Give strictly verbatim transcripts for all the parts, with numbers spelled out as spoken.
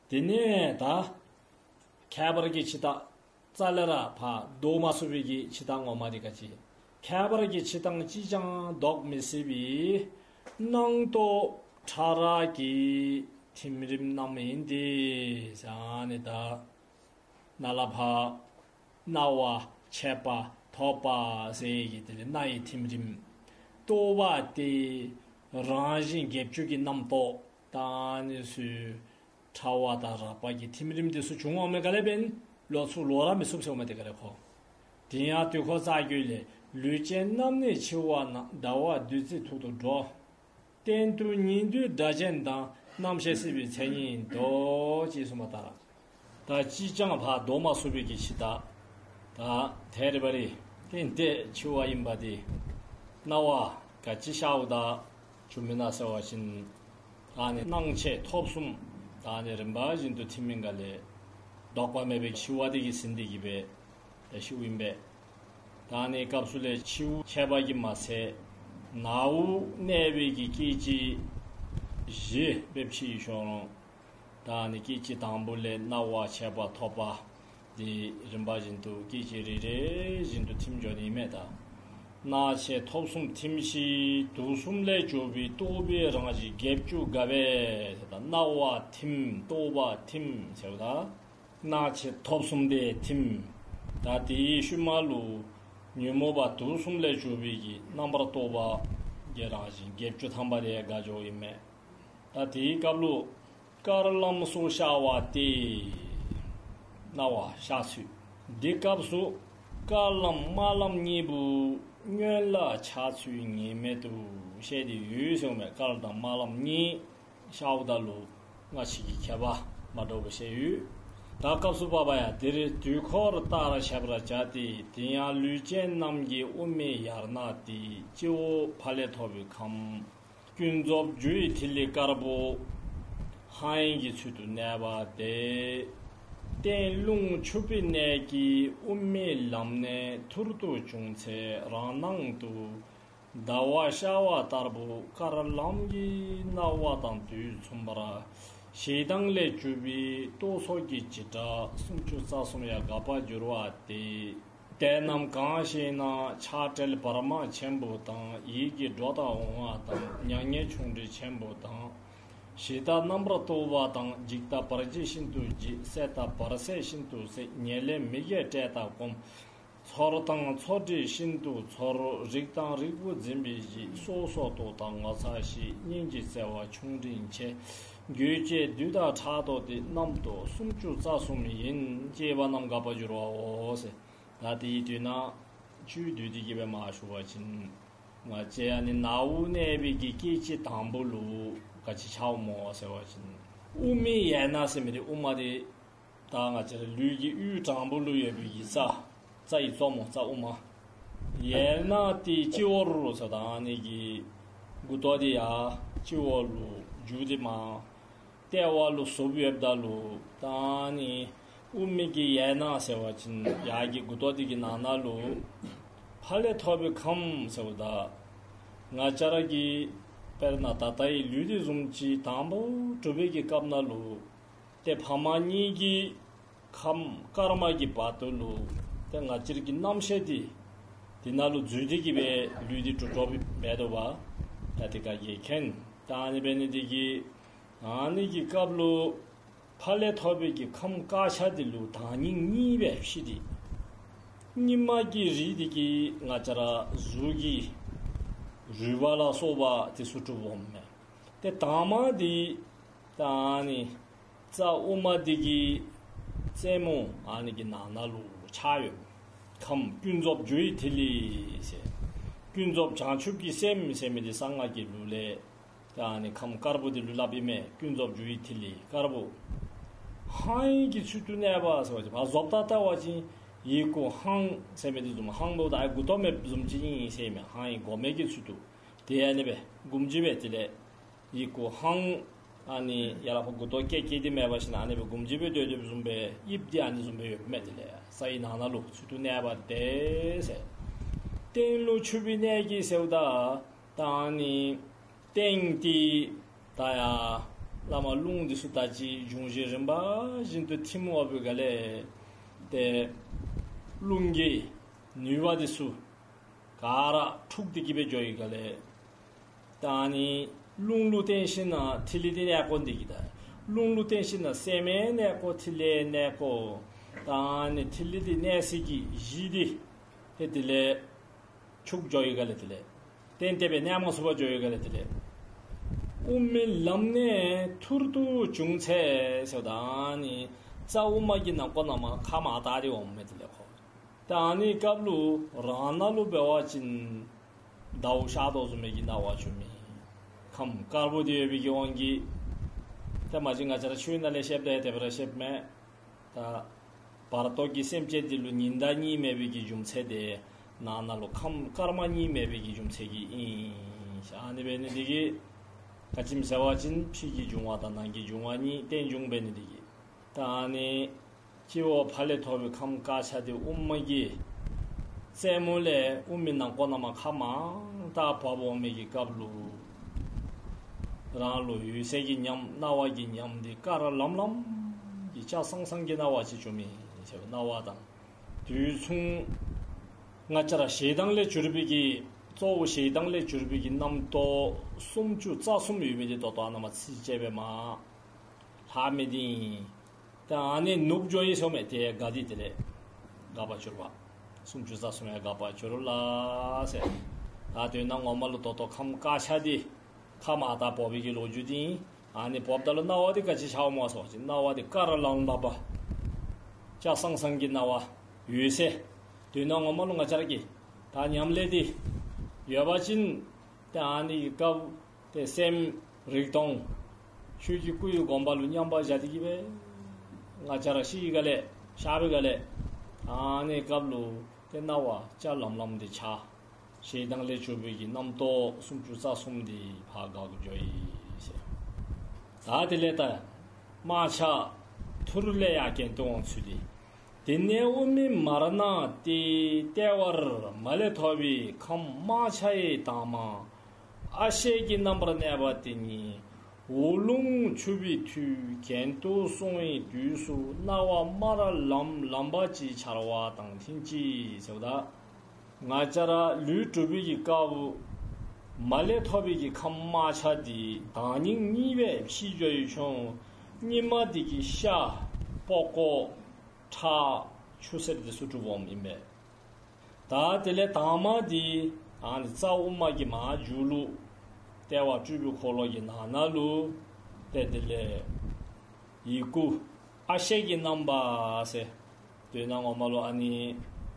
དེ་ནས་ད་ཁྱད་པར་གྱི་འཆི་བདག་རྩ་ལས་ར་ཕར་བཟློག་མ་ཚུགས་པའི་གི་འཆི་བདག་ངོ་མ་དེ་ག་ཅི། ཁྱད་པར་གྱི་འཆི་བདག་ཅིས་ཀྱང་བཟློག་མི་སྲིད་པའི་སྣང་སྟོབས་ཕྲ་རགས་ཀྱི་ཐིམ་རིམ་རྣམས་ཡིན་ཏེ། ཟེར་ནི་ད་ནཱ་ལས་ཕར་སྣང་བ་མཆེད་པ་ཐོབ་པ་ཟེར་གྱི་དེ་ལས་སྣང་བའི་ཐིམ་རིམ། རྟོག་པ་སྟེ་རང་བཞིན་བརྒྱད་ཅུ་གི་རྣམ་རྟོག་ད་ཨ་ནི་ཚུ་ཕྲ་བ་དང་རགས་པ་གི་ཐིམ་རིམ་དེ་ཚུ་བྱུང་འོང་མས། ག་ལས་འབདན་ལོག་ཚུར་ལོག་ར་མི་ཚུགས་ཟེརཝ་མས། དེ་ག་ལས་ཁོ། དེ་ཡང་དུས་འཁོར་རྩ་རྒྱུད་ལས། ལུས་ཅན་རྣམས་ནི་འཆི་བ་ན། ཟླ་བ་བདུད་རྩི་འཐུང་དུ་འགྲོ། གཏན་དུ་ཉིན་དུས་སྒྲ་གཅན་དང་། རྣམ་ཤེས་སྲིད་པའི་མཚན་ཉིད་དོ། ཅེས་གསུངས་པ་ལྟར། ད་ཅིས་ཀྱང་ཕར་བཟློག་མ་ཚུགས་པའི་གི་འཆི་བདག་ད་ཐད་རི་བ་རི་གཏན་གཏན་འཆི་བ་ཨིན་པ་དེ་སྣང་བ་ག་ཅི་ཤརཝ་ད་བྱུང་མི་ན་ཟེར་བ་ཅིན་ད་ཨ་ནི་སྣང་མཆེད་ཐོབ་གསུམ་ད་ཨ་ནི་རིམ་པ་བཞིན་དུ་ཐིམ་མི་ག་ལས་ལྡོག་པ་མེད་པའི་འཆི་བ་དེ་གིས་ཟིན་ཏེ་གི་སྦེ་ད་ཤིཝ་ཨིན་པས། ད་ཨ་ནི་སྐབས་སུ་ལས་འཆིའུ་ཆད་པ་གིས་མ་ཚད་ནཝ་གནས་པའི་གི་སྐད་ཅིག་བཞི་འབདཝ་ཅིག་ཤོང་རུང་ད་ཨ་ནི་སྐད་ཅིག་དང་པོ་ལས་སྣང་བ་མཆེད་པ་ཐོབ་པ་དེ་རིམ་པ་བཞིན་དུ་སྐད་ཅིག་རེ་རེ་བཞིན་དུ་ཐིམ་འགྱོ་ནི་མས། ད་སྣང་མཆེད་ཐོབ་གསུམ་ཐིམ་ཞིང་དུག་གསུམ་ལས་གྱུར་པའི་རྟོག་པའི་རང་བཞིན་བརྒྱད་ཅུ་འགགས་པས། ད་སྣང་བ་ཐིམ་རྟོག་པ་ཐིམ་ཟེརཝ་ད་སྣང་མཆེད་ཐོབ་གསུམ་དེ་ཐིམ། ད་དེའི་ཤུལ་མ་ལུ་ཉོན་མོངས་པ་དུག་གསུམ་ལས་གྱུར་པའི་གི་རྣམ་པར་རྟོག་པ་གི་རང་བཞིན་བརྒྱད་ཅུ་ཐམ་པ་དེ་འགག་འགྱོཝ་ཨིན་མས། ད་དེའི་སྐབས་ལུ་དཀར་ལམ་སོགས་ཤར་བ་སྟེ། སྣང་བ་ཤར་ཚུལ། འདི་སྐབས་སུ་དཀར་ལམ་དམར་ལམ་གཉིས་པོ་སྔོན་ལ་འཆར་ཚུལ་ངེས་མེད་དུ་བཤད་དེ་ཡོད་ཟེརཝ་མས། དཀར་དང་དམར་ལམ་གཉིས་ཤརཝ་ད་ལུ་སྔ་ཕྱི་གི་ཁྱད་པར་མ་འདྲཝ་བཤད་ཡོད། ད་སྐབས་སུ་བབ་པ་ཡང་། འདིར་དུས་འཁོར་ལྟར་བཤད་པར་བྱ་སྟེ། དེ་ཡང་ལུས་ཅན་རྣམས་ཀྱི་དབུ་མའི་ཡར་སྣང་སྟེ། སྤྱི་བོ་ཕ་ལས་ཐོབ་པའི་ཁམས་ཀུན་རྫོབ་རྒྱུ་ཡི་ཐིག་ལེ་དཀར་པོ་ཧཱུྃ་གི་ཚུལ་དུ་གནས་པ་སྟེ། རྟེན་རླུང་ཆུ་བུར་གནས་ཀྱི་དབུ་མའི་ལམ་ནས་ཐུར་དུ་བྱུང་ཚེ་རང་སྣང་དུ་ཟླ་བ་ཤར་བ་ལྟར་པོ་དཀར་ལམ་གྱི་སྣང་བ་དང་དུས་མཚུངས་པར་ཞེ་སྡང་ལས་གྱུར་པའི་རྟོག་ཚོགས་ཀྱི་བྱེ་བྲག་སུམ་ཅུ་རྩ་གསུམ་ཡང་འགག་པར་འགྱུར་བ་སྟེ། དེ་རྣམས་གང་ཞེ་ན། ཆགས་བྲལ་བར་མ་ཆེན་པོ་དང་། ཡིད་ཀྱི་འགྲོ་དང་འོང་བ་དང་། མྱ་ངན་ཆུང་འབྲིང་ཆེན་པོ་དང་། ཞི་དང་རྣམ་པར་རྟོག་པ་དང་། འཇིགས་དང་བར་ཆད་ཤིན་ཏུ་འཇིགས། སྲེད་དང་བར་སྲེད་ཤིན་ཏུ་སྲེད། ཉེར་ལེན་མི་དགེ་བཀྲེས་དང་སྐོམ། ཚོར་དང་ཚོར་འདྲེས་ཤིན་ཏུ་ཚོར། རིག་དང་རིག་པོ་འཛིན་པའི་གཞི། སོ་སོར་རྟོག་དང་ངོ་ཚ་ཤེས། སྙིང་རྗེ་བརྩེ་བ་ཆུང་འབྲིང་ཆེ། འགྱོད་བཅས་སྡུག་དང་ཕྲག་དོག་སྟེ། རྣམ་རྟོག་སུམ་ཅུ་རྩ་གསུམ་ཡིན། ཅེས་པ་རྣམས་འགག་པར་འགྱུར་བའོ་ཟེར། ད་དེའི་དུས་ན་བཅུད་བསྡུས་ཏེ་གི་སྦེ་མར་ཞུ་བ་ཅིན་ང་བཅས་ཨ་ནི་ནང་དབུགས་གནས་པའི་གི་སྐད་ཅིག་དང་པོ་ལུ་ག་ཅི་འཆརཝ་སྨོ་ཟེར་བ་ཅིན་དབུ་མའི་ཡར་སྣང་ཟེར་མི་དེ་དབུ་མ་དེ་ད་ང་བཅས་ར་ལུས་ཀྱི་དབུས་དྲང་པོ་ལུ་ཡོད་པའི་གི་རྩ། རྩ་ཡི་གཙོ་མོ་རྩ་དབུ་མ། ཡར་སྣང་སྟེ་སྤྱི་བོར་ཟེརཝ་ད་ཨ་ནི་གི་མགུ་ཏོ་དེ་ཡར་སྤྱི་བོ་ལུ་རྒྱུ་དེ་མར་ལྟེ་བ་ལུ་ཟུག་ཡོདཔ་ད་ལུ་ད་ཨ་ནི་དབུ་མའི་གི་ཡར་སྣང་ཟེར་བ་ཅིན་ཡར་གྱི་མགུ་ཏོ་དེ་གི་ནང་ན་ལུ་ཕ་ལས་ཐོབ་པའི་ཁམས་ཟེརཝ་ད་ང་བཅས་ར་གི་དཔེར་ན་ད་ལྟའི་ལུས་དེ་བཟུམ་ཅིག་དང་པོ་གྲུབ་པའི་གི་སྐབས་ན་ལུ་ཏེ་ཕ་མ་གཉིས་ཀྱི་ཁམས་དཀར་དམར་གྱི་བར་དུ་ལུ་ཏེ་ང་བཅས་ཀྱི་རྣམ་ཤེས་དེ་དེ་ནང་ལུ་འཛུལ་ཏེ་གི་སྦེ་ལུས་དེ་གྲུབ་གྲུབཔ་འབད་དོ་བ། ད་དེ་ག་གིས་མཁྱེན། ད་ཨ་ནི་འབད་ནི་དེ་གིས་ཨ་ནི་གི་སྐབས་ལུ་ཕ་ལས་ཐོབ་པའི་གི་ཁམས་དཀར་ཆ་དེ་ལུ་དྭངས་སྙིགས་གཉིས་སྦེ་ཕྱེ་སྟེ་སྙིགས་མ་གི་རིས་དེ་གིས་ང་བཅས་ར་གཟུགས་ཀྱི་རུས་པ་ལ་སོགས་པ་དེ་ཚུ་གྲུབ་འོངམ་མས། ཏེ་དྭངས་མ་དེ་ད་ཨ་ནི་རྩ་དབུ་མ་འདི་གི་རྩེ་མོ་ཨ་ནི་གི་ནང་ན་ལུ་ཆགས་ཡོད། ཁམས་ཀུན་རྫོབ་རྒྱུ་ཡི་ཐིག་ལེ་ཟེར། ཀུན་རྫོབ་བྱང་ཆུབ་ཀྱི་སེམས་ཟེར་མི་འདི་གསང་སྔགས་ཀྱི་ལུགས་ལས་ད་ཨ་ནི་ཁམས་དཀར་པོ་འདི་ལུ་སླབ་ཨིན་མས། ཀུན་རྫོབ་རྒྱུ་ཡི་ཐིག་ལེ་དཀར་པོ། ཧཱུྃ་གི་ཚུལ་དུ་གནས་པ་ཟེར་བ་ཅིན་བཟོ་ལྟ་བལྟ་བ་ཅིན་ཡི་གུ་ཧཱུྃ་ཟེར་མི་འདི་བཟུམ་ཧཱུྃ་འབདཝ་ད་ཨའི་མགུ་ཏོ་མེདཔ་བཟུམ་ཅིག་ཨིན་ཟེར་མས། ཧཱུྃ་གི་མགོ་མེད་ཀྱི་ཚུལ་དུ། དེ་ཨ་ནི་སྦེ་སྒོམ་རྒྱུ་སྦེ་དེ་ལས་ཡི་གུ་ཧཱུྃ་ཨ་ནི་ཡར་ལས་ཕར་མགུ་ཏོ་སྐྱེ་སྐྱེ་སྟེ་མེད་པ་ཅིན་ཨ་ནི་སྦེ་སྒོམ་རྒྱུ་སྦེ་སྡོད་སྡོདཔ་བཟུམ་སྦེ་དབྱིབས་འདི་ཨ་ནི་བཟུམ་སྦེ་ཡོདཔ་མས། དེ་ལས་རྩ་ཡི་ནང་ན་ལུ་ཚུལ་དུ་གནས་པ་སྟེ་ཟེར། རྟེན་རླུང་ཆུ་བུར་གནས་ཀྱི་ཟེརཝ་ད་ད་ཨ་ནི་རྟེན་འདི་ད་ཡར་ བླ་མ་རླུང་འདི་ཚུ་ད་ཅི་འབྱུང་བཞི་རིམ་པ་བཞིན་དུ་ཐིམ་འོང་པའི་སྒང་ལས་ཏེ་རླུང་གི་ནུས་པ་འདི་ཚུ་ག་ར་འཁྲུགས་ཏེ་གི་སྦེ་འགྱོ་བའི་སྒང་ལས་ད་ཨ་ནི་རླུང་ལུ་བརྟེན་ཞིན་ན་ཐིག་ལེ་འདི་གནས་དགོ་འདི་གིས་ད། རླུང་ལུ་བརྟེན་ཞིན་ན་སེམས་ཡང་གནས་དགོ། ཐིག་ལེ་གནས་དགོ། ད་ཨ་ནི་ཐིག་ལེ་འདི་གནས་ས་གི་གཞི་འདི་ཏེ་དེ་ལས་འཁྲུགས་འགྱོ་བའི་སྒང་ལས་དེ་ལས་ཏན་ཏན་སྦེ་གནས་མ་ཚུགས་པར་འགྱོ་བའི་སྒང་ལས་དེ་ལས་དབུ་མའི་ལམ་ནས་ཐུར་དུ་བྱུང་ཚེ་ཟེརཝ་ད་ཨ་ནི་རྩ་དབུ་མ་གི་ནང་ཁོག་ནང་མར་ཁ་མར་བལྟ་སྟེ་འོངམ་མས། དེ་ལས་ཁོ་ད་ཨ་ནི་སྐབས་ལུ་རང་སྣང་ལུ་འབད་བ་ཅིན་ཟླཝ་ཤར་དོ་བཟུམ་མའི་གི་སྣང་བ་བྱུང་མི་ཁམས་དཀར་པོ་འདི་ཡོད་པའི་གི་དབང་གིས་ཏེ་མ་གཞི་ང་བཅས་ར་ཆོས་ནང་ལས་བཤདཔ་ད་དེ་སྦེ་ར་བཤདཔ་མས། ད་བར་དོ་གི་སེམས་ཅན་འདི་ལུ་ཉི་ཟླ་གཉིས་མེད་པའི་གི་རྒྱུ་མཚན་དེ་ནང་ན་ལུ་ཁམས་དཀར་དམར་གཉིས་མེད་པའི་གི་རྒྱུ་མཚན་གྱིས་ཨིན། ཨ་ནི་འབད་ནི་འདི་གིས་ག་ཅི་སྨོ་ཟེར་བ་ཅིན་ཕྱི་གི་འབྱུང་བ་དང་ནང་གི་འབྱུང་བ་གཉིས་རྟེན་འབྱུང་འབད་ནི་འདི་གིས་ད་ཨ་ནི་སྤྱི་བོ་ཕ་ལས་ཐོབ་པའི་ཁམས་དཀར་ཆ་འདི་དབུ་མ་གི་རྩེ་མོ་ལས་དབུ་མའི་ནང་ཁོག་ནང་མར་ཁ་མར་བལྟ་འབབ་འོང་མི་གི་སྐབས་ལུ་རང་ལུ་འོད་གསལ་གྱི་ཉམས་སྣང་བ་གི་ཉམས་འདི་དཀར་ལམ་ལམ་གྱི་སྐྱ་སང་སང་གི་སྣང་བ་ཅིག་བྱུང་མི་ཟེར་བའི་སྣང་བ་དང་། དུས་མཚུངས་ང་བཅས་ར་ཞེ་སྡང་ལས་གྱུར་པའི་གི་གཙོ་བོ་ཞེ་སྡང་ལས་གྱུར་པའི་གི་རྣམ་རྟོག་སུམ་ཅུ་རྩ་གསུམ་ཡོད་མི་འདི་ད་ལྟོ་ཨ་ནཱ་མར་ཚིག་བཅད་སྦེ་མར་ལྷག་མི་འདི་ཨིན། ད་ཨ་ནི་ནུབ་འགྱོ་ཡི་ཟེརཝ་མས། དེ་ཡང་འགག་སྟེ་དེ་ལས་འགག་པར་གྱུར་པ། སུམ་ཅུ་རྩ་གསུམ་ཡང་འགག་པར་གྱུར་ལ་ཟེར། ད་དོན་ངོ་མ་ལུ་ད་ལྟོ་ཁམས་དཀར་ཆ་འདི་ཁ་མར་བལྟ་འབབ་པའི་གི་ལོ་རྒྱུས་འདི་ཨིན། ཨ་ནི་འབབ་ད་ལུ་སྣང་བ་འདི་ག་ཅི་འཆར་འོང་སྨོ་ཟེར་བ་ཅིན་སྣང་བ་འདི་དཀར་ལམ་ལམ་པ་སྐྱ་སང་སང་གི་སྣང་བ་འོད་གསལ། དོན་ངོ་མ་ལུ་ང་བཅས་ར་གི་ད་ཉམས་ལེན་འདི་ཡོད་པ་ཅིན་ཏེ་ཨ་ནི་གི་སྐབས་ཏེ་སེམས་རིག་སྟོང་ཆོས་ཀྱི་སྐུ་ཡི་དགོངས་པ་ལུ་མཉམ་པར་བཞག་སྟེ་གི་སྦེ་ང་བཅས་ར་ཤི་བའི་སྒང་ལས་གཤགས་པའི་སྒང་ལས་ཨ་ནི་སྐབས་ལུ་ཏེ་སྣང་བ་སྐྱ་ལམ་ལམ་འདི་འཆར། ཞེ་སྡང་ལས་གྱུར་པའི་གི་རྣམ་རྟོག་སུམ་ཅུ་རྩ་གསུམ་འདི་ཕར་འགག་འགྱོ་ཡི་ཟེར། ད་དེ་ལས་ད་དམར་ཆ་ཐུར་ལས་ཡར་གྱེན་དུ་འོང་ཚུལ་འདི། དེ་ནས་དབུ་མའི་མར་སྣང་སྟེ་ལྟེ་བར་མ་ལས་ཐོབ་པའི་ཁམས་དམར་ཆ་ཡི་དྭངས་མ་ཨ་ཤད་ཀྱི་རྣམ་པར་གནས་པ་དེ་ཉིད་འོག་རླུང་འཆུ་བའི་མཐུས་གྱེན་དུ་སོང་བའི་དུས་སུ་སྣང་བ་དམར་ལམ་ལམ་པ་ཅིག་འཆར་བ་དང་ལྷན་ཅིག་ཟེརཝ་ད། ང་བཅས་ར་ལུས་གྲུབ་པའི་གི་སྐབས་མ་ལས་ཐོབ་པའི་གི་ཁམས་དམར་ཆ་འདི་དྭངས་སྙིགས་གཉིས་སྦེ་ཕྱེ་འགྱོ་ཡི་ཤོང་། སྙིགས་མ་འདི་གིས་ཤ་པགས་ཀོ་ཁྲག་ཆུ་སེར་འདི་ཚུ་གྲུབ་འོངམ་ཨིན་པས། ད་དེ་ལས་དྭངས་མ་འདི་ཨ་ནི་རྩ་དབུ་མ་གི་མར་མཇུག་ལུ་ལྟེ་བ་སྤྲུལ་པའི་འཁོར་ལོ་གི་ནང་ན་ལུ་ཏེ་དེ་ལས་ཡི་གུ་ཨ་ཤད་ཀྱི་རྣམ་པ་ཟེར། དོན་ངོ་མ་ལུ་ཨ་ནི་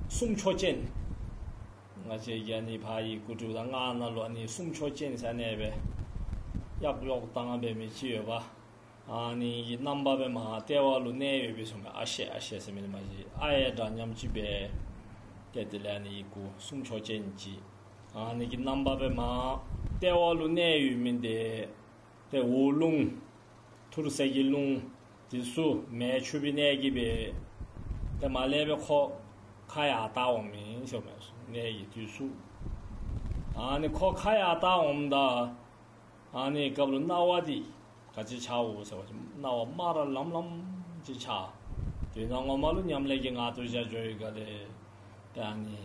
གསུམ་ཆོས་ཅན། ང་བཅས་ཀྱིས་ཨ་ནི་ཕར་ཡི་གུ་བྲིཝ་ད་སྔགས་ནང་ལུ་ཨ་ནི་གསུམ་ཆོས་ཅན་ཟེར་ཨ་ནི་སྦེ་གཡོག་གཡོག་བཏང་སྦེ་མི་ཅིག་ཡོདཔ། ཨ་ནི་གི་རྣམ་པ་སྦེ་མར་ལྟེ་བ་ལུ་གནས་ཡོད་པའི་སོང་མས། ཨ་ཤད་ཨ་ཤད་ཟེར་མི་འདི་མ་གཞི་ཨ་ཡ་འདྲ་མཉམ་ཅིག་སྦེ་ཏེ་དེ་ལས་ཨ་ནི་ཡི་གུ་གསུམ་ཆོས་ཅན་ཅིག། ཨ་ནི་གི་རྣམ་པ་སྦེ་མར་ལྟེ་བ་ལུ་གནས་ཡོད་མི་འདི་ཏེ་འོག་རླུང་ཐུར་སེལ་གྱི་རླུང་འདི་ཚུ་མེ་འཆུ་བའི་གནད་ཀྱིས་སྦེ་ཏེ་མར་ལས་སྦེ་ཁོ་ཁ་ཡར་བལྟ་འོང་མི་ཟེརཝ་མས། གནས་ཀྱི་དུས་སུ་ཨ་ནི་ཁོ་ཁ་ཡར་བལྟ་འོངམ་ད་ཨ་ནི་སྐབས་ལུ་སྣང་བ་འདི་ག་ཅི་འཆར་འོང་ཟེར་བ་ཅིན་སྣང་བ་དམར་ལམ་ལམ་ཅིག་འཆར། དོན་ངོ་མ་ལུ་ཉམས་ལེན་གྱི་ངང་དུ་བཞག་འགྱོ་བའི་སྒང་ལས་ཏེ་ཨ་ནི་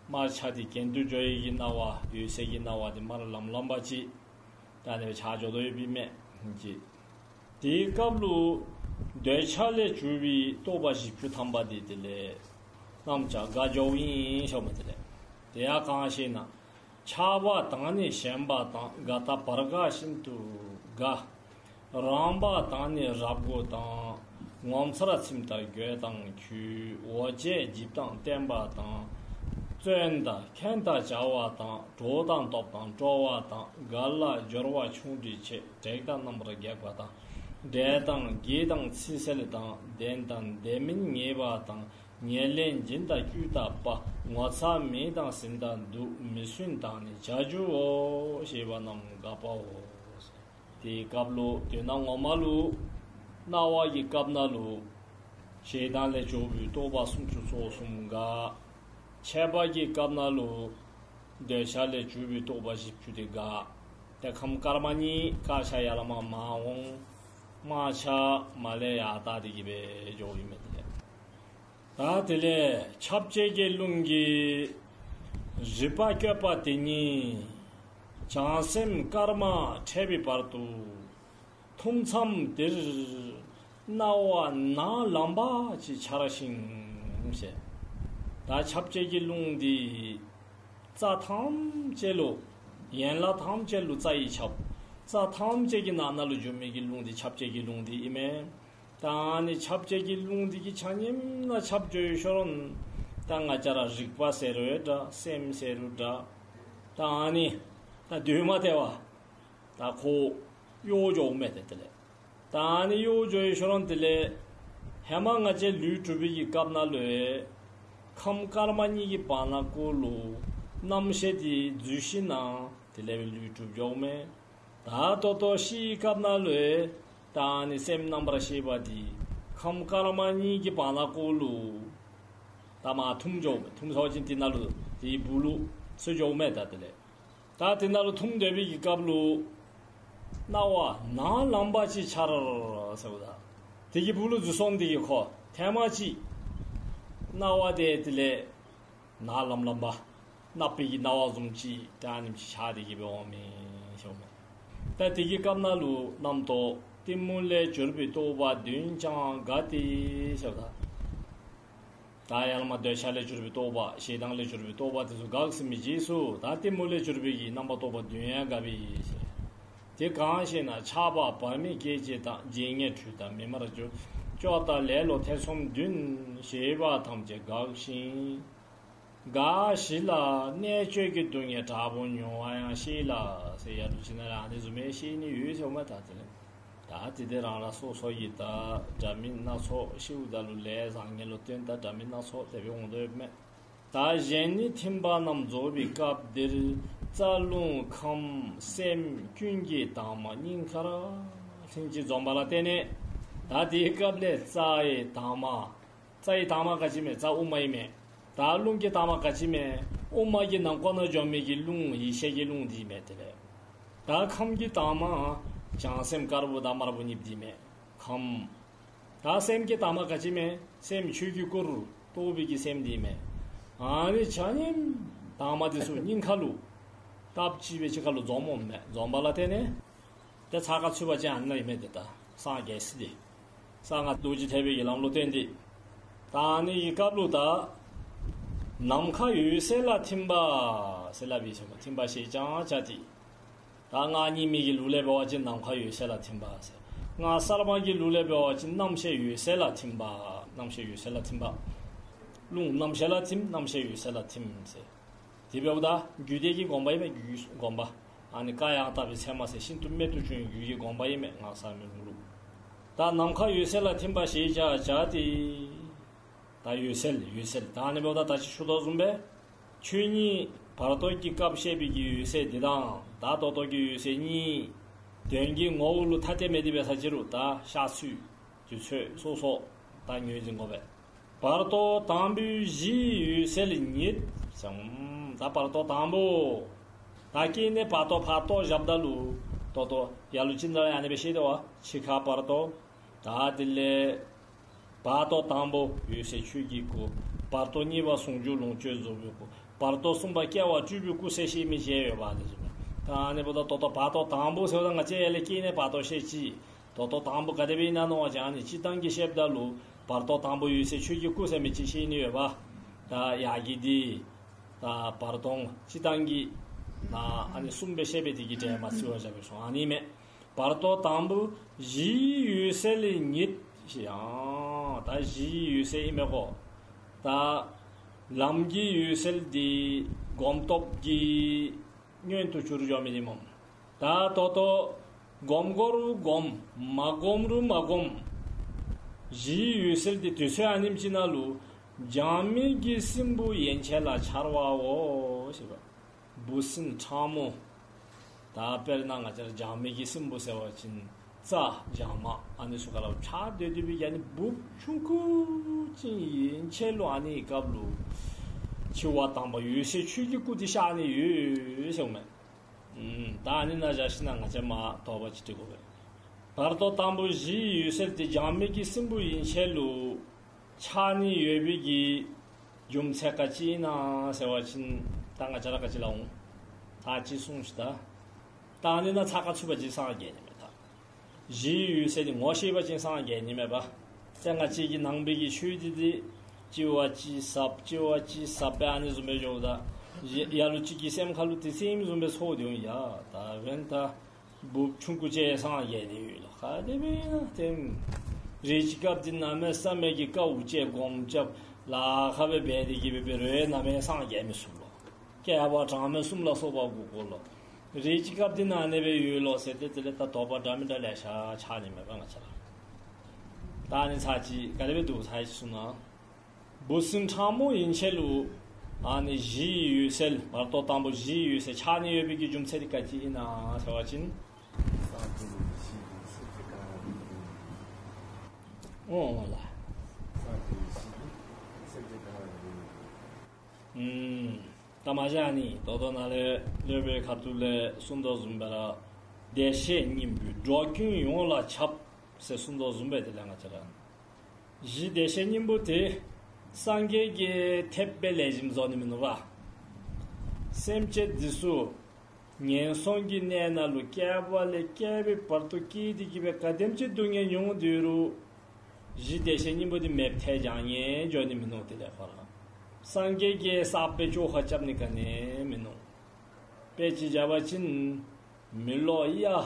དམར་ཆ་འདི་གྱེན་དུ་འགྱོ་བའི་གི་སྣང་བ་འོད་གསལ་གྱི་སྣང་བ་འདི་དམར་ལམ་ལམ་པ་ཅིག་ད་ཨ་ནི་སྦེ་འཆར་འགྱོ་དོ་ཡོདཔ་ཨིན་མས་ཅིག། དེའི་སྐབས་ལུ་འདོད་ཆགས་ལས་གྱུར་པའི་རྟོག་པ་བཞི་བཅུ་ཐམ་པ་འདི་དེ་ལས་རྣམ་ཅོག་འགག་འགྱོཝ་ཨིན་ཟེརཝ་མས། དེ་ལས་དེ་ཡང་གང་ཞེ་ན། ཆགས་པ་དང་ནི་ཞེན་པ་དང་། འགག་ལྟ་བར་འགག་ཤིན་ཏུ་འགག། རངས་པ་དང་ནི་རབ་མགུ་དང་། ངོ་མཚར་ཚིམ་ལྟ་འགྱོད་དང་འཁྱུད། འོ་བྱེད་འཇིབ་དང་བརྟན་པ་དང་། བརྩོན་དང་མཁྱེན་དང་བྱ་བ་དང་། གྲོགས་དང་སྟོབས་དང་སྤྲོ་བ་དང་། དགའ་ལ་སྦྱོར་བ་ཆུང་འབྲིང་ཆེ། དྲེགས་དང་རྣམ་པར་སྒེག་པ་དང་། འབྲེལ་དང་གྱེས་དང་ཚིག་གསལ་དང་། བདེན་དང་བདེན་མིན་ངེས་པ་དང་། ཉེར་ལེན་སྦྱིན་དང་བཅུ་དག་པ། ངོ་ཚ་མེད་དང་ཟིན་དང་སྡུག། མི་སྲུན་དང་ནི་བྱ་རྒྱུ་བོ། ཞེས་པ་རྣམས་འགག་པའོ། དེའི་སྐབས་ལུ་དོན་ངོ་མ་ལུ་སྣང་བ་གི་སྐབས་ནང་ལུ་ཞེ་སྡང་ལས་གྱུར་པའི་རྟོག་པ་སུམ་ཅུ་རྩ་གསུམ་འགག། ཁྱད་པར་གྱི་སྐབས་ནང་ལུ་འདོད་ཆགས་ལས་གྱུར་པའི་རྟོག་པ་བཞི་བཅུ་འདི་འགག། ཏེ་ཁམས་དཀར་དམར་གཉིས་དཀར་ཆ་ཡར་ལས་མར་མར་འོང་ དམག་ཆ་མར་ལས་ཡར་བཏང་སྟེ་གི་སྦེ་འགྱོཝ་ཨིན་མས། དེ་ལས་ད་དེ་ལས་ཁྱབ་བྱེད་ཀྱི་རླུང་གིས་རིག་པ་བསྐྱོད་པ་དེ་ཉིད་བྱང་སེམས་དཀར་དམར་འཕྲད་པའི་བར་དུ་ཐུམ་མཚམས་དེར་སྣང་བ་ནག་ལམ་པ་ཅིག་འཆར་ཞིང་ཟེར། ད་ཁྱབ་བྱེད་ཀྱི་རླུང་འདི་རྩ་ཐམས་ཅད་ལུ་ཡན་ལག་ཐམས་ཅད་ལུ་རྩ་ཡིས་ཁྱབ། རྩ་ཐམས་ཅད་ཀྱི་ནང་ན་ལུ་འགྱོ་མི་གི་རླུང་འདི་ཁྱབ་བྱེད་ཀྱི་རླུང་འདི་ཨིན་མས། ད་ཨ་ནི་ཁྱབ་བྱེད་ཀྱི་རླུང་འདི་གིས་ཆ་མཉམ་ནང་ཁྱབ་འགྱོ་ཡི་ཤོ་རོང་། ད་ང་བཅས་ར་རིག་པ་ཟེར་རུང་འདྲ་སེམས་ཟེར་རུང་འདྲ། ད་ཨ་ནི་ད་སྡོད་མ་སྟེར་བར་ད་ཁོ་གཡོ་འགྱོཝ་མས། ཏེ་དེ་ལས་ད་ཨ་ནི་གཡོ་འགྱོ་ཡི་ཤོ་རོང་དེ་ལས་ཧེ་མ་ང་བཅས་ལུས་གྲུབ་པའི་གི་སྐབས་ནང་ལུ་ཁམས་དཀར་དམར་གཉིས་ཀྱི་བར་ན་ཀོ་ལུ་རྣམ་ཤེས་འདི་འཛུལ་ཞིནམ་དེ་ལས་ལུས་གྲུབ་འགྱོཝ་མས། ད་ད་ལྟོ་ཤི་བའི་སྐབས་ནང་ལུ་ད་ཨ་ནི་སེམས་རྣམ་པར་ཤེས་པ་འདི་ཁམས་དཀར་དམར་གཉིས་ཀྱི་བར་ན་ཀོ་ལུ་ད་མར་ཐུམ་འགྱོཝ་མས། ཐུམ་ཟེར་བ་ཅིན་དེ་ནང་ལུ་དེའི་སྦུག་ལུ་ཚུད་འགྱོཝ་མས། ད་དེ་ལས་ད་དེ་ནང་ལུ་ཐུམ་སྡོད་པའི་གི་སྐབས་ལུ་སྣང་བ་ནག་ལམ་པ་ཅིག་འཆར་ཟེརཝ་ད་དེ་གི་སྦུག་ལུ་འཛུལ་སོང་སྟེ་གི་ཁོ་ཐེངས་མ་གཅིག་སྣང་བ་དེ་དེ་ལས་ནག་ལམ་ལམ་པ་ནག་པའི་གི་སྣང་བ་བཟུམ་ཅིག་ད་ཨ་ནེམ་ཅིག་འཆར་ཏེ་གི་སྦེ་འོང་མི་ཤོ་མས། ད་དེ་གི་སྐབས་ནང་ལུ་རྣམ་རྟོག་གཏི་མུག་ལས་གྱུར་པའི་རྟོག་པ་བདུན་ཀྱང་འགགས་ཏེ་ཟེརཝ་ད་ད་ཡར་ལས་མར་འདོད་ཆགས་ལས་གྱུར་པའི་རྟོག་པ་ཞེ་སྡང་ལས་གྱུར་པའི་རྟོག་པ་དེ་ཚུ་འགགས་ཟིན་པའི་རྗེས་སུ་ད་གཏི་མུག་ལས་གྱུར་པའི་གི་རྣམ་པར་རྟོག་པ་བདུན་ཡང་འགགས་པས་ཟེར། དེ་གང་ཞེ་ན་ཆགས་པ་བར་མའི་སྐད་ཅིག་དང་བརྗེད་ངས་འཁྲུལ་དང་མི་སྨྲར་གྱུར། སྐྱོ་དང་ལེ་ལོ་ཐེ་ཚོམ་བདུན་ཞེས་པ་ཐམས་ཅད་འགགས་ཤིང་། འགགས་ཞི་ལ་གནད་གཅོད་ཀྱི་སྡུག་བསྔལ་དྲག་པོ་མྱོང་བ་ཡང་ཤེས་ལ་ཟེར། ཡ་ལུ་ཅིག་ནང་ལས་ཨ་ནི་བཟུམ་མའི་ཤེས་ནི་ཡོད་ཟེརཝ་མས། ད་དེ་ལས་ད་དེ་དེ་རང་རང་སོ་སོ་གི་ད་འདྲ་མིན་སྣ་ཚོགས་ཤིཝ་ད་ལུ་ལས་བཟང་ངན་ལུ་བརྟེན་ད་འདྲ་མིན་སྣ་ཚོགས་དེ་སྦེ་འོང་དོ་ཡོདཔ་མས། ད་གཞན་ནི་ཐིམ་པ་རྣམས་རྫོགས་པའི་སྐབས་འདིར་རྩ་རླུང་ཁམས་སེམས་ཀུན་གྱི་དྭངས་མ་སྙིང་ཁར་ལྷན་ཅིག་འཛོམས་པ་ལ་བརྟེན་ནས་ད་དེའི་སྐབས་ལས་རྩ་ཡི་དྭངས་མ་རྩ་ཡི་དྭངས་མ་ག་ཅི་མས། རྩ་དབུ་མ་ཨིན་མས། ད་རླུང་གི་དྭངས་མ་ག་ཅི་མས། དབུ་མ་གི་ནང་ཁོག་ནང་འཇོམས་མི་གི་རླུང་ཡེ་ཤེས་ཀྱི་རླུང་འདི་མས། དེ་ལས་ད་ཁམས་ཀྱི་དྭངས་མ་བྱང་སེམས་དཀར་པོ་དང་དམར་པོ་གཉིས་འདི་མས། ཁམས། ད་སེམས་ཀྱི་དྭངས་མ་ག་ཅི་མས། སེམས་ཆོས་ཀྱི་སྐུ་རུ་རྟོགས་པའི་གི་སེམས་འདི་མས། ཨ་ནི་ཆ་མཉམ་དྭངས་མ་འདི་ཚུ་སྙིང་ཁ་ལུ་སྟབས་གཅིག་སྦེ་གཅིག་ཁར་ལུ་འཛོམས་འོངམ་མས། འཛོམས་པ་ལ་བརྟེན་ནས་ཏེ་ཚ་ཁ་ཚུད་པ་ཅིན་ཨ་ནི་ཨིན་མས། ཏེ་ད་སངས་རྒྱས་ཟེར་ཏེ་གསང་སྔགས་རྡོ་རྗེ་ཐེག་པའི་གི་ལམ་ལུ་བརྟེན་ཏེ། ད་ཨ་ནི་གི་སྐབས་ལུ་ད་ནམ་མཁའ་འོད་གསལ་ལ་ཐིམ་པ་ཟེར་སླབ་ཨིན་ཟེར་མས། ཐིམ་པ་ཞེས་ཀྱང་བྱ་སྟེ། ད་སྔགས་རྙིང་མའི་གི་ལུགས་ལས་འབད་བ་ཅིན་ནམ་མཁའ་འོད་གསལ་ལ་ཐིམ་པ་ཟེར། སྔགས་གསར་མ་གི་ལུགས་ལས་འབད་བ་ཅིན་རྣམ་ཤེས་འོད་གསལ་ལ་ཐིམ་པ། རྣམ་ཤེས་འོད་གསལ་ལ་ཐིམ་པ། རླུང་རྣམ་ཤེས་ལ་ཐིམ། རྣམ་ཤེས་འོད་གསལ་ལ་ཐིམ་ཟེར། དེ་འབདཝ་ད་རྒྱུད་སྡེ་གི་དགོངས་པ་ཨིན་མས། རྒྱུད་དགོངས་པ། ཨ་ནི་བཀའ་ཡང་དག་པའི་ཚད་མ་ཟེར་ཤིན་ཏུ་རྨད་དུ་བྱུང་བའི་རྒྱུད་ཀྱི་དགོངས་པ་ཨིན་མས། སྔགས་གསར་མའི་ལུགས་ལུ། ད་ནམ་མཁའ་འོད་གསལ་ལ་ཐིམ་པ་ཞེས་བྱ་བྱ་སྟེ། ད་འོད་གསལ་འོད་གསལ། ད་ཨ་ནི་འབདཝ་ད་ད་ཅི་ཞུ་དོ་བཟུམ་སྦེ་ཆོས་ཉིད་བར་དོ་གི་སྐབས་བཤད་པའི་གི་འོད་གསལ་འདི་དང་ད་ད་ལྟོ་གི་འོད་གསལ་གཉིས་དོན་གྱི་ངོ་བོ་ལུ་ཐ་དད་མེད་དེ་འབད་ས་ཅི་རུང་ད་ཤར་ཚུལ་དུས་ཚོད་སོ་སོ་ད་ངོས་འཛིན་དགོ་པས། བར་དོ་དང་པོའི་གཞིའི་འོད་གསལ་ཉིད་ཟེར། ད་བར་དོ་དང་པོ་ད་སྐྱེ་གནས་བར་དོ་ཕར་གཏོགས་བཞགཔ་ད་ལུ་ད་ལྟོ་ཡ་ལུ་ཅིག་ནང་ལས་ཨ་ནི་སྦེ་བཤད་དོ་བ། འཆི་ཁ་བར་དོ། ད་དེ་ལས་བར་དོ་དང་པོ་འོད་གསལ་ཆོས་ཀྱི་སྐུ། བར་དོ་གཉིས་པ་ཟུང་འཇུག་ལོངས་སྤྱོད་རྫོགས་པའི་སྐུ། བར་དོ་གསུམ་པ་སྐྱེ་བ་སྤྲུལ་པའི་སྐུ་ཟེར་བཤད་མི་ཅིག་ཡོད་པ་དེ་ཚུ། ད་ཨ་ནི་འབདཝ་ད་ད་ལྟོ་བར་དོ་དང་པོ་ཟེརཝ་ད་ང་བཅས་ཡར་ལས་སྐྱེ་གནས་བར་དོ་བཤད་ཅི། ད་ལྟོ་དང་པོ་ག་དེ་སྦེ་ཨིན་ན་མནོ་བ་ཅིན་ཨ་ནི་སྤྱིར་བཏང་གི་བཤདཔ་ད་ལུ་བར་དོ་དང་པོ་འོད་གསལ་ཆོས་ཀྱི་སྐུ་ཟེར་མི་ཅིག་བཤད་ནི་ཡོད་པ། ད་ཡར་གྱི་འདི་ད་བར་སྟོང་སྤྱིར་བཏང་གི་ན་ཨ་ནི་གསུམ་སྦེ་བཤད་པའི་དེ་གི་གྲས་མ་བརྩི་བར་བཞག་པའི་སོང་། ཨ་ནི་མས། བར་དོ་དང་པོ་གཞིའི་འོད་གསལ་ཉིད་ཟེར། ཡང་ད་གཞིའི་འོད་གསལ་ཨིན་མས་གོ། ད་ལམ་གྱི་འོད་གསལ་འདི་སྒོམ་སྟོབས་ཀྱིས་མངོན་དུ་གྱུར་འགྱོ་མི་འདི་སྨོ། ད་ད་ལྟོ་སྒོམ་དགོ་རུང་སྒོམ། མ་སྒོམ་རུང་མ་སྒོམ། གཞིའི་འོད་གསལ་འདི་དུས་ཚོད་ཨ་ནེམ་ཅིག་ནང་ལུ་སྦྱང་མི་གི་སྲིན་བུ་ཡན་ཆད་ལ་འཆར་བའོ་ཞེས་པ། འབུ་སྲིན་ཕྲ་མོ། ད་དཔེར་ན་ང་བཅས་ར་སྦྱང་མི་གི་སྲིན་བུ་ཟེར་བ་ཅིན་རྩྭ་སྦྱང་མ་ཨ་ནི་ཚུ་ག་ར་འཆར་སྡོད་སྡོད་པའི་ཨ་ནི་འབུཔ་ཆུང་ཀུ་ཅིག་ཡན་ཆད་ལུ་ཨ་ནི་སྐབས་ལུ་འཆི་བ་དང་པ་འོད་གསལ་ཆོས་ཀྱི་སྐུ་འདི་ཤར་ནི་ཡོད་ཟེརཝ་མས། ཨུམ། ད་ཨ་ནི་ནང་བཞག་ཞིནམ་ལས་ང་བཅས་མ་དོགས་པ་ཅིག་དྲི་དགོ་པས། བར་དོ་དང་པོ་གཞིའི་འོད་གསལ་དེ་སྦྱང་མི་གི་སྲིན་བུ་ཡན་ཆད་ལུ་ཆགས་ནི་ཡོད་པའི་གི་རྒྱུ་མཚན་ག་ཅི་ཨིན་ན་ཟེར་བ་ཅིན་ད་ང་བཅས་ར་ག་ཅི་སླབ་འོང་། ད་ཅི་གསུངས་ཤིག་ད། ད་ཨ་ནི་ནང་ཚགས་ཁར་ཚུད་པ་ཅིན་སངས་རྒྱས་ནི་མས་ད། གཞིའི་འོད་གསལ་དེ་ངོ་ཤེས་པ་ཅིན་སངས་རྒྱས་ནི་མས་པ། ཏེ་ང་བཅས་ཀྱི་ནང་པའི་གི་ཆོས་འདི་དེ་གཅིག་བ་གཅིག་ཟབ་གཅིག་བ་གཅིག་ཟབ་སྦེ་ཨ་ནི་བཟུམ་སྦེ་འགྱོཝ་ད་ཡ་ལ་ལུ་ཅིག་གི་སེམས་ཁར་ལུ་དེ་ཚུ་ཨིནམ་བཟུམ་སྦེ་ཚོར་ཏེ་འོང་ཡ། ད་འབདན་ད་འབུཔ་ཆུང་ཀུ་ཅིག་སངས་རྒྱས་ནི་ཡོད་ལོ། ག་དེ་སྦེ་ན་ཏེ་རེ་ཅིག་སྐབས་འདི་གནམ་མེད་ས་མེད་ཀྱི་དཀའཝ་སྤྱད་སྒོམ་རྐྱབ་ལཱ་ཁག་སྦེ་འབད་དེ་གི་སྦེ་འབད་རུང་གནམ་མེད་སངས་རྒྱས་མི་ཚུགས་ལོ། བསྐལ་པ་གྲངས་མེད་གསུམ་ལ་སོགས་པ་འགོར་དགོ་ལོ། རེ་ཅིག་སྐབས་འདི་ནང་ཨ་ནི་སྦེ་ཡོད་ལོ་ཟེར་ཏེ་དེ་ལས་ད་དོགས་པ་འདྲ་མི་འདྲ་ལེ་ཤ་ཆགས་ནི་མས་པ་ང་བཅས་ར། ད་ཨ་ནི་ཚར་ཅིག་ག་དེ་སྦེ་འདུག་ཚར་ཅིག་གསུངས་ན། འབུ་སྲིན་ཕྲ་མོ་ཡན་ཆད་ལུ་ཨ་ནི་གཞིའི་འོད་གསལ་བར་དོ་དང་པོ་གཞིའི་འོད་གསལ་ཆགས་ནི་ཡོད་པའི་གི་རྒྱུ་མཚན་དེ་ག་ཅི་ཨིན་ན་ཟེར་བ་ཅིན། འོང་ལགས། ཨུམ། ད་མ་གཞི་ཨ་ནི་ད་ལྟོ་ནཱ་ལས་སློབ་དཔོན་ཁ་ཐུག་ལས་གསུངས་དོ་བཟུམ་སྦེ་ར་བདེ་གཤེགས་སྙིང་པོས་འགྲོ་ཀུན་ཡོངས་ལ་ཁྱབ་ཟེར་གསུངས་དོ་བཟུམ་སྦེ་དེ་ལས་ང་བཅས་ར་གཞི་བདེ་གཤེགས་སྙིང་པོ་དེ་སངས་རྒྱས་ཀྱིས་ཐེབས་སྦེ་ལེགས་ཤོམ་བཟོ་ནི་མིན་ནུག་པ། སེམས་ཅན་འདི་ཚུ་ངན་སོང་གི་གནས་ནང་ལུ་བསྐལ་པ་ལས་བསྐལ་པའི་བར་དུ་སྐྱེས་ཏེ་གི་སྦེ་ག་དེམ་ཅིག་སྡུག་བསྔལ་མྱོང་སྡོད་རུང་གཞི་བདེ་གཤེགས་སྙིང་པོ་འདི་མེདཔ་ཐལ་སྦྱང་ནི་འགྱོ་ནི་མིན་ནུག། དེ་ལས་ཁོ་ར་སངས་རྒྱས་ཀྱིས་གསརཔ་སྦེ་བཅོས་ཁ་རྐྱབ་ནི་ག་ནི་མིན་ནུག། དཔེ་ཅིག་བཞག་པ་ཅིན་མེ་ལོང་གཡའ་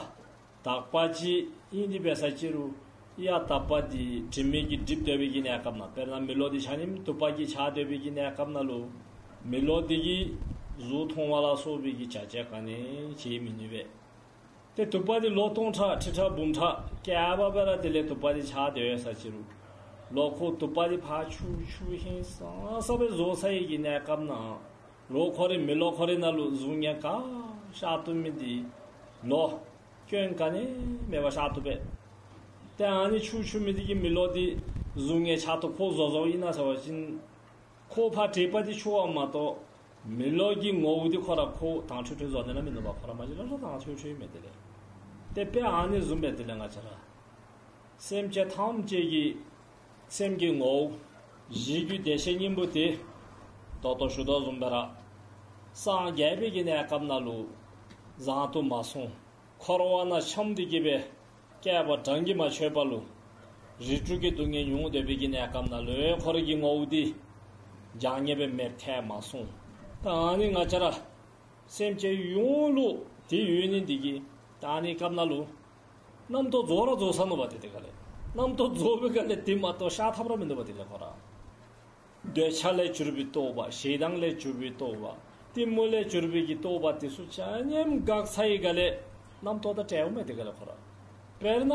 དག་པ་ཅིག་ཨིན་ཏེ་འབད་ས་ཅིག་རུང་གཡའ་དག་པ་འདི་དྲི་མ་གིས་སྒྲིབ་སྡོད་པའི་གི་གནས་སྐབས་ནང་དཔེར་ན་མེ་ལོང་འདི་ཆ་མཉམ་དུ་པ་གིས་ཆགས་སྡོད་པའི་གི་གནས་སྐབས་ནང་ལུ་མེ་ལོང་འདི་གིས་གཟུགས་མཐོང་བ་ལ་སོགས་པའི་གི་བྱ་བྱེད་ག་ནི་བྱེད་མི་ནུས་པས། ཏེ་དུ་པ་འདི་ལོ་སྟོང་ཕྲག་ཁྲི་ཕྲག་འབུམ་ཕྲག་བསྐལ་པ་སྦེ་ར་དེ་ལས་དུ་པ་འདི་ཆགས་སྡོད་ས་ཅིག་རུང་ལོག་ཁོ་དུ་པ་འདི་ཕར་འཁྱུ་འཁྱུ་ཧིང་སངས་ས་སྦེ་བཟོ་ཚར་བའི་གི་གནས་སྐབས་ནང་ལོག་ཁོ་རའི་མེ་ལོང་ཁོ་རའི་ནང་ལུ་གཟུགས་བརྙན་ག་ཤར་བཏུབ་མི་འདི་ལོ་སྐྱོན་ག་ནི་མེད་པར་ཤར་བཏུབ་པས། ཏེ་ཨ་ནི་འཁྱུ་འཁྱུ་མི་འདི་གིས་མེ་ལོང་འདི་གཟུགས་བརྙན་ཆགས་ཏོག་ཁོ་བཟོ་བཟོཝ་ཨིན་ན་ཟེར་བ་ཅིན་ཁོ་ཕར་དྲེག་པ་འདི་འཁྱུ་བ་མ་གཏོགས་མེ་ལོང་གི་ངོ་བོ་འདི་ཁོ་ར་ཁོ་དྭངས་འཕྲོས་འཕྲོས་བཟོ་ནི་ལ་མིན་ནུག་པ། ཁོ་ར་མ་གཞི་ལ་ལུ་དྭངས་འཕྲོས་འཕྲོས་མས། དེ་ལས་ཏེ་དཔེ་ཨ་ནི་བཟུམ་སྦེ་དེ་ལས་ང་བཅས་ར་སེམས་ཅན་ཐམས་ཅད་ཀྱི་སེམས་ཀྱི་ངོ་བོ་གཞི་རྒྱུད་བདེ་གཤེགས་སྙིང་པོ་དེ་ད་ལྟོ་ཞུ་དོ་བཟུམ་སྦེ་ར་སངས་རྒྱས་པའི་གི་གནས་སྐབས་ནང་ལུ་བཟང་དུ་མ་སོང་། འཁོར་བ་ནང་འཁྱམས་ཏེ་གི་སྦེ་བསྐལ་པ་གྲངས་ཀྱིས་མ་ཆོད་པ་ལུ་རིགས་དྲུག་གི་སྡུག་བསྔལ་མྱོང་སྡོད་པའི་གི་གནས་སྐབས་ནང་ལུ་ཁོ་རའི་གི་ངོ་བོ་འདི་སྦྱང་ནི་སྦེ་མེདཔ་ཐལ་མ་སོང་། ད་ཨ་ནི་ང་བཅས་ར་སེམས་ཅན་ཡོངས་ལུ་དེ་ཡོད་ནི་འདི་གིས་ད་ཨ་ནི་སྐབས་ནང་ལུ་རྣམ་རྟོག་རྫོགས་ར་རྫོགས་ཚར་ནུག་པ། དེ་དེ་ག་ལས་རྣམ་རྟོག་རྫོགས་པའི་ག་ལས་དེ་མ་གཏོགས་ཤར་ཐབས་ར་མིན་འདུག་པ། དེ་ལས་ཁོ་ར་འདོད་ཆགས་ལས་གྱུར་པའི་རྟོག་པ། ཞེ་སྡང་ལས་གྱུར་པའི་རྟོག་པ། གཏི་མུག་ལས་གྱུར་པའི་གི་རྟོག་པ་དེ་ཚུ་ཆ་མཉམ་འགག་ཚར་བའི་ག་ལས་རྣམ་རྟོག་དང་བྲལཝ་མས། དེ་ག་ལས་ཁོ་ར་དཔེར་ན་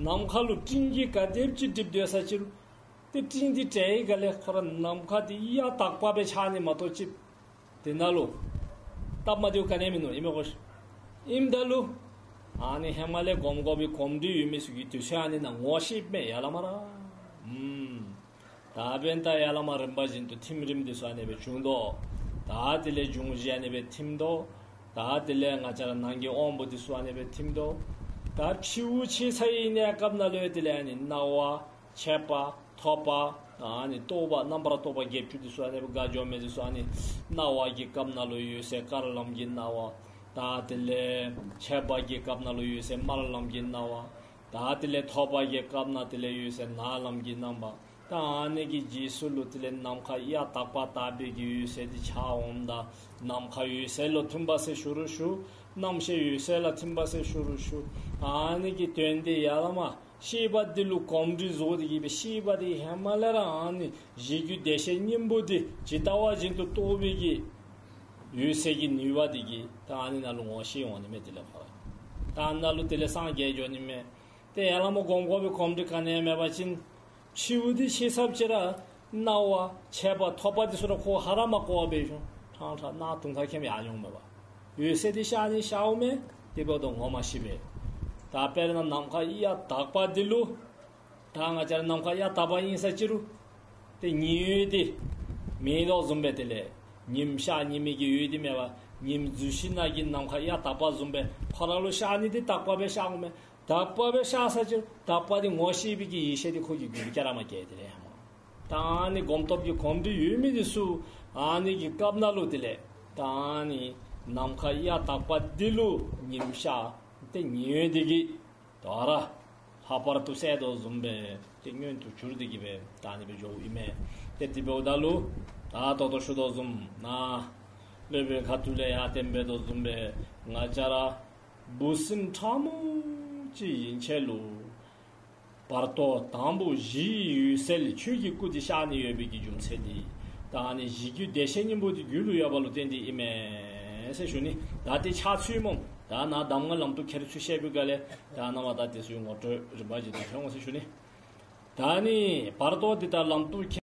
ནམ་མཁའ་ལུ་སྤྲིན་གྱིས་ག་དེམ་ཅིག་སྒྲིབ་སྡོད་ས་ཅིག་རུང་ཏེ་སྤྲིན་འདི་བྲལ་བའི་ག་ལས་ཁོ་ར་ནམ་མཁའ་འདི་གཡའ་དག་པ་སྦེ་ཆགས་ནི་མ་གཏོགས་ཅིག་དེ་ནང་ལུ་སྟབས་མ་བདེཝ་ག་ནི་མིན་ནུག། ཨིན་མས་གོ། ཨིནམ་ད་ལུ་ཨ་ནི་ཧེ་མ་ལས་སྒོམ་དགོ་པའི་གོམས་འདྲིས་ཡོད་མི་ཚུ་གིས་དུས་ཚོད་ཨ་ནི་ནང་ངོ་ཤེསཔ་མས་ཡ་ལ་མ་ར། ཨུམ། ད་འབདན་ད་ཡ་ལ་མ་རིམ་པ་བཞིན་དུ་ཐིམ་རིམ་འདི་ཚུ་ཨ་ནི་སྦེ་བྱུང་དོ། ད་དེ་ལས་འབྱུང་བཞི་ཨ་ནི་སྦེ་ཐིམ་དོ། ད་དེ་ལས་ང་བཅས་ར་ནང་གི་དབང་པོ་འདི་ཚུ་ཨ་ནི་སྦེ་ཐིམ་དོ། ད་ཕྱི་དབུགས་ཆད་ཚར་བའི་གནས་སྐབས་ནང་ལུ་དེ་ལས་ཨ་ནི་རྣ་བ་མཆེད་པ་ཐོས་པ་ཨ་ནི་རྟོག་པ་རྣམ་པར་རྟོག་པ་བརྒྱད་ཅུ་འདི་ཚུ་ཨ་ནི་སྦེ་འགག་འགྱོ་མི་འདི་ཚུ་ཨ་ནི་རྣ་བ་གི་སྐབས་ནང་ལུ་ཡོད་ཟེར་དཀར་ལམ་གྱི་རྣ་བ། ད་དེ་ལས་མཆེད་པ་གི་སྐབས་ནང་ལུ་ཡོད་ཟེར་དམར་ལམ་གྱི་རྣ་བ། ད་དེ་ལས་ཐོས་པ་གི་སྐབས་ནང་དེ་ལས་ཡོད་ཟེར་ནག་ལམ་གྱི་རྣམ་པ། ད་ཨ་ནི་གི་རྗེས་སུ་ལུ་དེ་ལས་ནམ་མཁའ་གཡའ་དག་པ་ལྟ་བུའི་གི་འོད་གསལ་འདི་འཆར་འོངམ་ད་ནམ་མཁའ་འོད་གསལ་ལུ་ཐིམ་པ་ཟེར་ཞུ་རུང་ཞུ། རྣམ་ཤེས་འོད་གསལ་ལ་ཐིམ་པ་ཟེར་ཞུ་རུང་ཞུ། ཨ་ནི་གི་དོན་འདི་ཡ་ལ་མ་ཤེས་པ་འདི་ལུ་གོམས་འདྲིས་བཟོ་སྟེ་གི་སྦེ་ཤེས་པ་འདི་ཧེ་མ་ལས་ར་ཨ་ནི་གཞི་རྒྱུད་བདེ་གཤེགས་སྙིང་པོ་འདི་ཇི་ལྟ་བ་བཞིན་དུ་རྟོགས་པའི་གི་འོད་གསལ་གྱི་ནུས་པ་འདི་གིས་ད་ཨ་ནི་ནང་ལུ་ངོ་ཤེས་འོང་ནི་མས། དེ་ལས་ཁོ་ར་ད་ཨ་ནི་ནང་ལུ་དེ་ལས་སངས་རྒྱས་འགྱོ་ནི་མས། ཏེ་ཡ་ལ་མ་སྒོམ་དགོ་པའི་གོམས་འདྲིས་ག་ནི་ཡང་མེད་པ་ཅིན་ཕྱི་དབུགས་འདི་ཆད་ཚརཝ་ཅིག་ར་རྣ་བ་མཆེད་པ་ཐོས་པ་འདི་ཚུ་ར་ཁོ་ཧ་ར་མ་གོ་བར་སྦེ་ཤོང་ཁྲང་ཁྲ་ནག་དུང་ཁ་ཁེམ་ཡར་འགྱོཝ་མས་པ། འོད་གསལ་འདི་ཤར་ནི་ཤརཝ་མས། དེ་འབདཝ་ད་ངོ་མ་ཤེས་པས། ད་དཔེར་ན་ནམ་མཁའ་གཡའ་དག་པ་འདི་ལུ་ད་ང་བཅས་ར་ནམ་མཁའ་གཡའ་དག་པ་ཨིན་ས་ཅིག་རུང་ཏེ་ཉི་འོད་འདི་མེད་དོ་བཟུམ་སྦེ་དེ་ལས་ཉིམ་ཤར་ནི་མི་གི་འོད་འདི་མེད་པར་ཉིམ་འཛུལ་ཞིནམ་གི་ནམ་མཁའ་གཡའ་དག་པ་བཟུམ་སྦེ་ཁོ་ར་ལུ་ཤར་ནི་འདི་དག་པ་སྦེ་ཤརཝ་མས། དག་པ་སྦེ་ཤར་ས་ཅིག་རུང་དག་པ་འདི་ངོ་ཤེས་པའི་གི་ཡེ་ཤེས་འདི་ཁོ་གི་རྒྱུད་ལུ་བསྐྱར་མ་སྐྱེ། དེ་ལས་ཧ་མ་ད་ཨ་ནི་སྒོམ་སྟོབས་ཀྱི་གོམས་འདྲིས་ཡོད་མི་འདི་ཚུ་ཨ་ནི་གི་སྐབས་ནང་ལུ་དེ་ལས་ད་ཨ་ནི་ནམ་མཁའ་གཡའ་དག་པ་འདི་ལུ་ཉིམ་ཤར་ཏེ་ཉི་འོད་འདི་གིས་དོ་རུང་ལྷག་པར་དུ་གསལ་དོ་བཟུམ་སྦེ་ཏེ་མངོན་དུ་གྱུར་ཏེ་གི་སྦེ་ད་ཨ་ནི་སྦེ་འགྱོཝ་ཨིན་མས། ཏེ་དེ་འབདཝ་ད་ལུ་ད་ད་ལྟོ་ཞུ་དོ་བཟུམ་ནཱ་སློབ་དཔོན་ཁ་ཐུག་ལས་ཡར་བསྟན་འབད་དོ་བཟུམ་སྦེ་ང་བཅས་ར་འབུ་སྲིན་ཕྲ་མོ་ཅིག་ཨིན་ཆེ་ལུ་བར་དོ་དང་པོ་གཞི་འོད་གསལ་ཆོས་ཀྱི་སྐུ་འདི་ཤར་ནི་ཡོད་པའི་གི་རྒྱུ་མཚན་འདི་ད་ཨ་ནི་གཞི་རྒྱུད་བདེ་གཤེགས་སྙིང་པོ་འདི་རྒྱུད་ལུ་ཡོད་པ་ལུ་བརྟེན་ཏེ་ཨིན་མས་ཟེར་ཞུ་ནི། ད་དེ་ཕྱག་ཚུལ་སྨོ། ད་ནཱ་གདམས་ངག་ལམ་དུ་ཁྱེར་ཚུལ་བཤད་པའི་སྒང་ལས་ད་ནཱ་མ་ད་དེ་ཚུ་ངོ་སྤྲོད་རིམ་པ་བཞིན་དུ་ཕུལ་འོང་ཟེར་ཞུ་ནི། ད་ནི་བར་དོ་འདི་ད་ལམ་དུ་ཁྱེར་